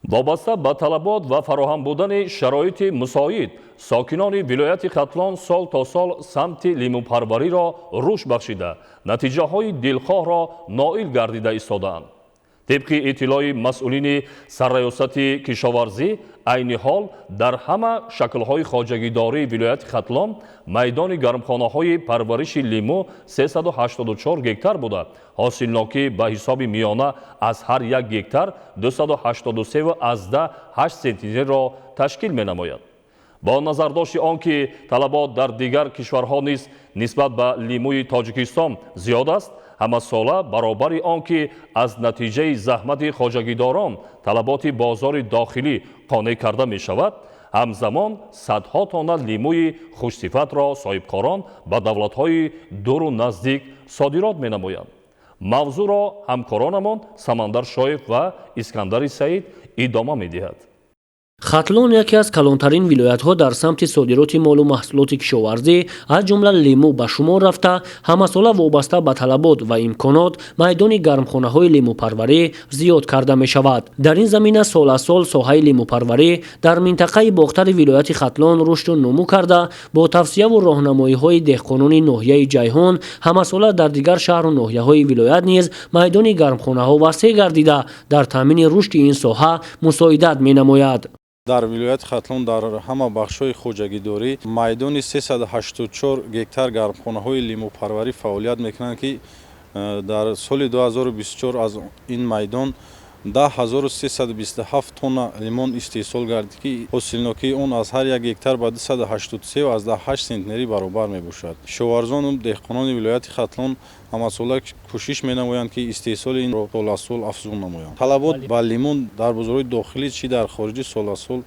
Вобаста ба талабот ва фароҳам будани шароити мусоид, сокинони вилояти Хатлон сол то сол самти лимӯпарвариро рушд бахшида, натиҷаҳои дилхоҳро ноил гардида истодаанд. Тибқи иттилои масъулини Сарраёсати кишоварзӣ, айни ҳол дар ҳама шаклҳои хоҷагидории вилояти Хатлон майдони гармхонаҳои парвариши лимӯ 384 гектар буда, ҳосилнокӣ ба ҳисоби миёна аз ҳар як гектар 283,8 сентнерро ташкил менамояд. Бо назардошти он ки талабот дар дигар кишварҳо низ нисбат ба лимӯи Тоҷикистон зиёд аст, ҳамасола баробари он ки аз натиҷаи заҳмати хоҷагидорон талаботи бозори дохилӣ қонеъ карда мешавад, ҳамзамон садҳо тонна лимӯи хушсифатро соҳибкорон ба давлатҳои дуру наздик содирот менамоянд. Мавзӯъро ҳамкоронамон Самандар Шоев ва Искандари Саид идома медиҳад. Хатлон яке аз калонтарин вилоятҳо дар самти содироти молу маҳсулоти кишоварзӣ, аз ҷумла лимӯ, ба шумор рафта, ҳамасола вобаста ба талабот ва имконот майдони гармхонаҳои лимӯпарварӣ зиёд карда мешавад. Дар ин замина сол аз сол соҳаи лимӯпарварӣ дар минтақаи Бохтари вилояти Хатлон рушду нумӯ карда, бо тавсияву роҳнамоиҳои деҳқонони ноҳияи Ҷайҳон ҳамасола дар дигар шаҳру ноҳияҳои вилоят низ майдони гармхонаҳо васеъ гардида, дар таъмини рушди ин соҳа мусоидат менамояд. Дар вилояти Хатлон дар ҳама бахшҳои хоҷагидорӣ майдони 384 гектар гармхонаҳои лимӯпарварӣ фаъолият мекунанд, ки дар соли 2024 аз ин майдон 10 327 тонна лимон истеҳсол гардид, ки ҳосилнокии он аз ҳар як гектар ба 283,8 сентнерӣ баробар мебошад. Кишоварзону деҳқонони вилояти Хатлон ҳамасола кӯшиш менамоянд, ки истеҳсоли инро сол аз сол афзун намоянд. Талабот ба лимон дар бозорҳои дохилӣ чӣ дар хориҷӣ сол аз сол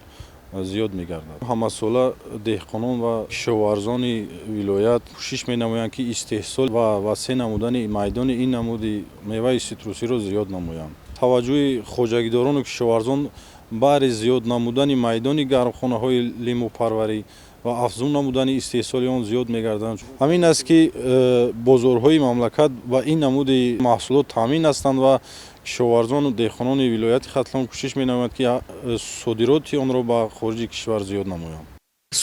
зиёд мегардад. Ҳамасола деҳқонон ва кишоварзони вилоят кӯшиш менамоянд, ки истеҳсол ва васеъ намудани майдони ин намуди меваи ситрусиро зиёд намоянд. Таваҷҷӯҳи хоҷагидорону кишоварзон баҳри зиёд намудани майдони гармхонаҳои лимӯпарварӣ ва афзун намудани истеҳсоли он зиёд мегарданд. Ҳамин аст, ки бозорҳои мамлакат ба ин намуди маҳсулот таъмин ҳастанд ва кишоварзону деҳқонони вилояти Хатлон кӯшиш менамоянд, ки содироти онро ба хориҷи кишвар зиёд намоянд.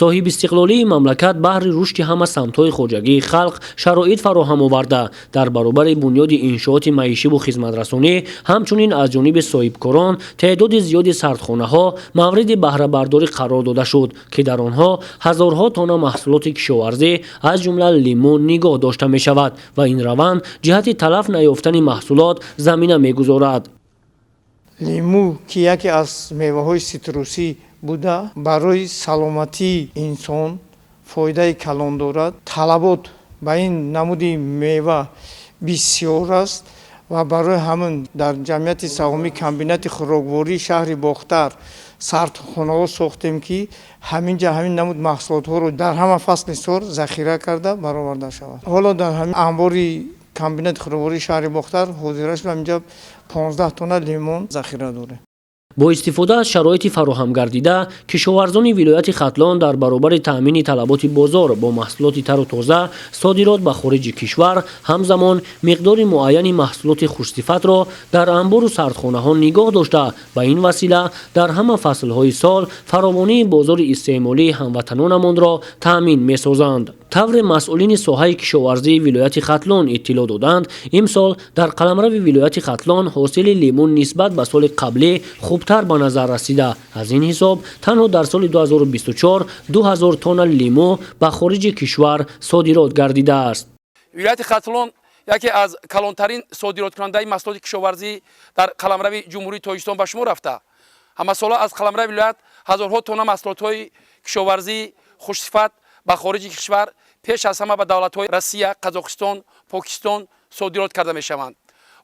Соҳибистиқлолии мамлакат баҳри рушди ҳама самтҳои хоҷагии халқ шароит фароҳам оварда, дар баробари бунёди иншооти маишиву хизматрасонӣ, ҳамчунин аз ҷониби соҳибкорон теъдоди зиёди сардхонаҳо мавриди баҳрабардорӣ қарор дода шуд, ки дар онҳо ҳазорҳо тонна маҳсулоти кишоварзӣ, аз ҷумла лимӯ, нигоҳ дошта мешавад ва ин раванд ҷиҳати талаф наёфтани маҳсулот замина мегузорад. Лимӯ, ки яке аз меваҳои ситрусӣ буда, барои саломатии инсон фоидаи калон дорад. Талабот ба ин намуди мева бисёр аст ва барои ҳамин дар ҷамъияти саҳомии комбинати хӯроквории шаҳри Бохтар сардхонаҳо сохтем, ки ҳамин ҷа ҳамин намуд маҳсулотҳоро дар ҳама фасли сол захира карда бароварда шавад. Ҳоло дар ҳамин анбори комбинати хӯроквории шаҳри Бохтар ҳозира шуда, ҳаминҷа 15 тонна лимон захира дорем. Бо истифода аз шароити фароҳам гардида, кишоварзони вилояти Хатлон дар баробари таъмини талаботи бозор бо маҳсулоти тару тоза, содирот ба хориҷи кишвар, ҳамзамон миқдори муайяни маҳсулоти хушсифатро дар анбору сардхонаҳо нигоҳ дошта, ба ин васила дар ҳама фаслҳои сол фаровонии бозори истеъмолии ҳамватанонамонро таъмин месозанд. Тавре масъулини соҳаи кишоварзии вилояти Хатлон иттилоъ доданд, имсол дар қаламрави вилояти Хатлон ҳосили лимӯ нисбат ба соли қаблӣ хубтар ба назар расида, аз ин ҳисоб танҳо дар соли 2024 2000 тонна лимӯ ба хориҷи кишвар содирот гардидааст. Вилояти Хатлон яке аз калонтарин содироткунандаи маҳсулоти кишоварзӣ дар қаламрави Ҷумҳурии Тоҷикистон ба шумор рафта, ҳамасола аз қаламрави вилоят ҳазорҳо тонна маҳсулотҳои кишоварзии хушсифат ба хориҷи кишвар, пеш аз ҳама ба давлатҳои Россия, Қазоқистон, Покистон содирот карда мешаванд.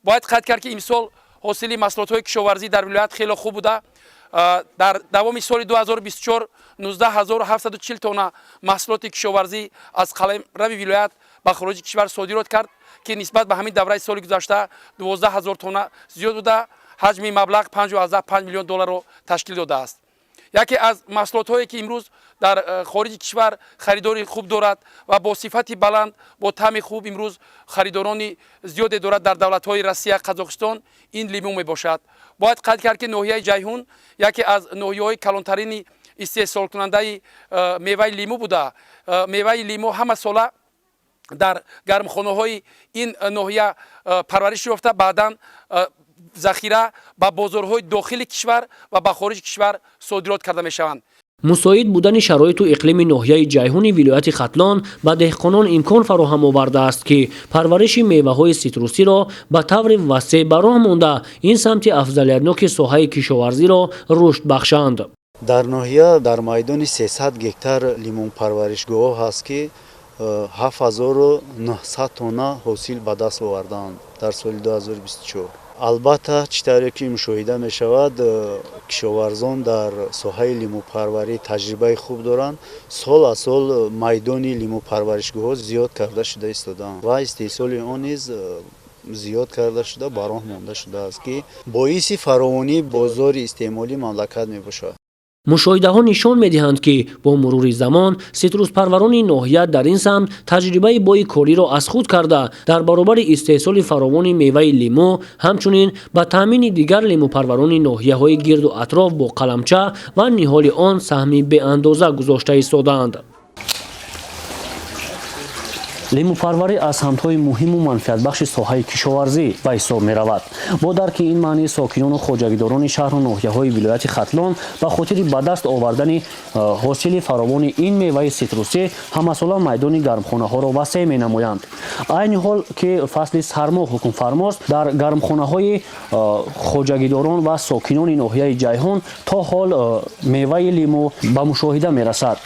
Бояд қайд кард, ки имсол ҳосили маҳсулотҳои кишоварзӣ дар вилоят хеле хуб буда, дар давоми соли 2024 19 740 тонна маҳсулоти кишоварзӣ аз қаламрави вилоят ба хориҷи кишвар содирот кард, ки нисбат ба ҳамин давраи соли гузашта 12 ҳазор тонна зиёд буда, ҳаҷми маблағ 5,5 миллион долларро ташкил додааст. Яке аз маҳсулотҳое, ки имрӯз дар хориҷи кишвар харидори хуб дорад ва бо сифати баланд, бо таъми хуб имрӯз харидорони зиёде дорад дар давлатҳои Россия, Қазоқистон, ин лимӯ мебошад. Бояд қайд кард, ки ноҳияи Ҷайҳун яке аз ноҳияҳои калонтарини истеҳсолкунандаи меваи лимӯ буда, меваи лимӯ ҳама сола дар гармхонаҳои ин ноҳия парвариш ёфта, баъдан захира ба бозорҳои дохили кишвар ва ба хориҷи кишвар содирот карда мешаванд. Мусоид будани шароиту иқлими ноҳияи Ҷайҳуни вилояти Хатлон ба деҳқонон имкон фароҳам овардааст, ки парвариши меваҳои ситрусиро ба таври васеъ ба роҳ монда, ин самти афзалиятноки соҳаи кишоварзиро рушд бахшанд. Дар ноҳия дар майдони 300 гектар лимонпарваришгоҳҳо ҳаст, ки 7900 тонна ҳосил ба даст овардаанд дар соли 2024. Албатта, чӣ тавре ки мушоҳида мешавад, кишоварзон дар соҳаи лимӯпарварӣ таҷрибаи хуб доранд. Сол аз сол майдони лимӯпарваришгоҳҳо зиёд карда шуда истодаанд ва истеҳсоли он низ зиёд карда шуда ба роҳ монда шудааст, ки боиси фаровонии бозори истеъмолии мамлакат мебошад. Мушоҳидаҳо нишон медиҳанд, ки бо мурури замон ситруспарварони ноҳия дар ин самт таҷрибаи бои кориро аз худ карда, дар баробари истеҳсоли фаровони меваи лимӯ, ҳамчунин ба таъмини дигар лимӯпарварони ноҳияҳои гирду атроф бо қаламча ва ниҳоли он саҳми беандоза гузошта истодаанд. Лимӯпарварӣ аз самтҳои муҳиму манфиатбахши соҳаи кишоварзӣ ба ҳисоб меравад. Бо дарки ин маънӣ, сокинону хоҷагидорони шаҳру ноҳияҳои вилояти Хатлон ба хотири ба даст овардани ҳосили фаровони ин меваи ситрусӣ ҳамасола майдони гармхонаҳоро васеъ менамоянд. Айни ҳол, ки фасли сармо ҳукмфармост, дар гармхонаҳои хоҷагидорон ва сокинони ноҳияи Ҷайҳун то ҳол меваи лимӯ ба мушоҳида мерасад,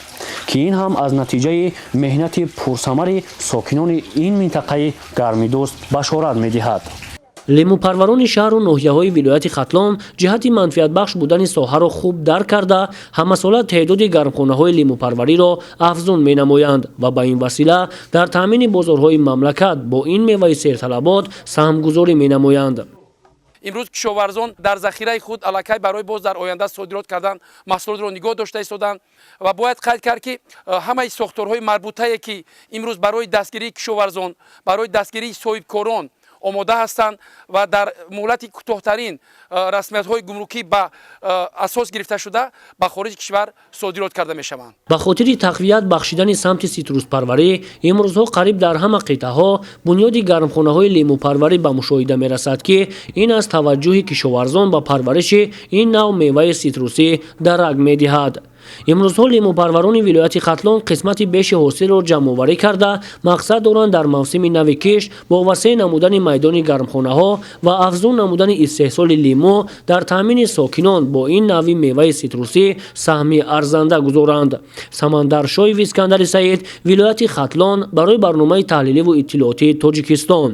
ки ин ҳам аз натиҷаи меҳнати пурсамари сокинони ин минтақаи гармидӯст башорат медиҳад. Лимӯпарварони шаҳру ноҳияҳои вилояти Хатлон ҷиҳати манфиатбахш будани соҳаро хуб дарк карда, ҳамасола теъдоди гармхонаҳои лимӯпарвариро афзун менамоянд ва ба ин васила дар таъмини бозорҳои мамлакат бо ин меваи серталабот саҳмгузорӣ менамоянд. Имрӯз кишоварзон дар захираи худ аллакай барои боз дар оянда содирот кардан маҳсулотро нигоҳ дошта истоданд. Ва бояд қайд кард, ки ҳамаи сохторҳои марбутае, ки имрӯз барои дастгирии кишоварзон, барои дастгирии соҳибкорон омода ҳастанд ва дар муҳлати кӯтоҳтарин расмиятҳои гумрукӣ ба асос гирифта шуда, ба хориҷи кишвар содирот карда мешаванд. Ба хотири тақвият бахшидани самти ситруспарварӣ, имрӯзҳо қариб дар ҳама қитъаҳо бунёди гармхонаҳои лимӯпарварӣ ба мушоҳида мерасад, ки ин аз таваҷҷӯҳи кишоварзон ба парвариши ин нав меваи ситрусӣ дарак медиҳад. Имрӯзҳо лимӯпарварони вилояти Хатлон қисмати беши ҳосилро ҷамъоварӣ карда, мақсад доранд дар мавсими нави кишт бо васеъ намудани майдони гармхонаҳо ва афзун намудани истеҳсоли лимӯ дар таъмини сокинон бо ин нави меваи ситрусӣ саҳми арзанда гузоранд. Самандар Шоев, Искандари Саид, вилояти Хатлон, барои барномаи таҳлиливу иттилоотии Тоҷикистон.